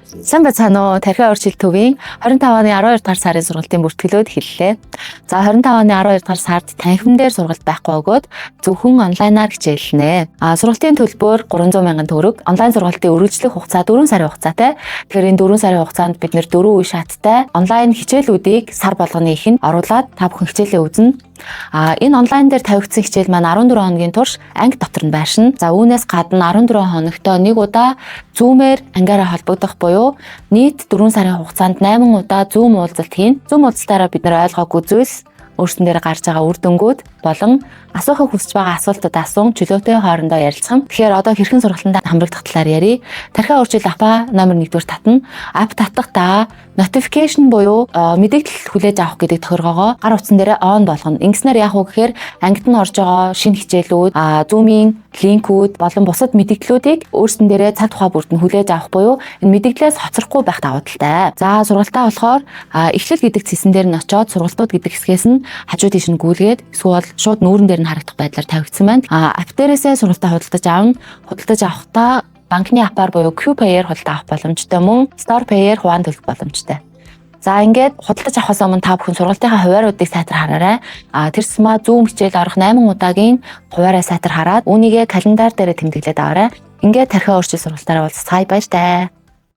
Сайн байцгаана уу? Тархиа өөрчлөлт төвийн 25 оны 12 дугаар сарын сургалтын бүртгэлүүд эхэллээ. За, 25 оны 12 дугаар сард танхим дээр сургалт байхгүй бөгөөд зөвхөн онлайнаар хичээлнэ. Сургалтын төлбөр 300 мянган төгрөг. Онлайн сургалтын үргэлжлэх хугацаа 4 сарын хугацаатай. Тэгэхээр энэ 4 сарын хугацаанд бид нэр 4 үе шаттай онлайн хичээлүүдийг сар болгоны ихэнд оруулаад та бүхэн хичээлээ үзнэ. Энэ онлайн дээр тавигдсан хичээл маань 14 хоногийн турш анги дотор нь байршина. За, үүнээс гадна 14 хоногтоо нэг удаа Zoom-ээр ангиараа холбогдох буюу нийт 4 сарын хугацаанд 8 удаа Zoom уулзалт хийнэ. Zoom уулзалтаараа бид нэр ойлгоогүй зүйлс, өөрсөн дээр гарч байгаа үр дүнгууд болон асуухыг хүсэж байгаа асуултууд асуун чөлөөтэй хоорондоо ярилцсан. Тэгэхээр одоо хэрхэн сургалтанд хамрагдах талаар ярья. Тархиа өөрчлөлт app-аа номер 1-р татна. App татахдаа notification буюу мэдээлэл хүлээж авах гэдэг тохиргоогоо гар утсан дээрээ on болгоно. Ингэснээр яах вэ гэхээр ангид нь орж байгаа шинэ хичээлүүд, Zoom-ийн линкүүд болон бусад мэдээллүүдийг өөрсөн дээрээ цаг тухай бүрд нь хүлээж авах буюу энэ мэдээллээс хоцрохгүй байх давуу талтай. За, сургалтаа болохоор эхлэл гэдэг цэсэн дээр нь очоод сургалтууд гэдэг хэсгээс нь хажуу тийш нь гүйлгээд эсвэл шууд нүүрэн дээр нь харагдах байдлаар тавигдсан байна. App дээрээсээ сургалтаа худалдаж авна. Худалдаж авахдаа банкны app-аар буюу QPay-ээр худалдаа авах боломжтой, мөн Store Pay-ээр хуваан төлөх боломжтой. За, ингээд худалдаж авахаас өмнө та бүхэн сургалтынхаа хуваариудыг сайтар хараарай. Тэр тусмаа Zoom хичээл орох 8 удаагийн хуваараа сайтар хараад үүнийгээ календар дээр тэмдэглээд аваарай. Ингээд тархиа өөрчлөлт сургалтаараа уулзцгаая, баяртай.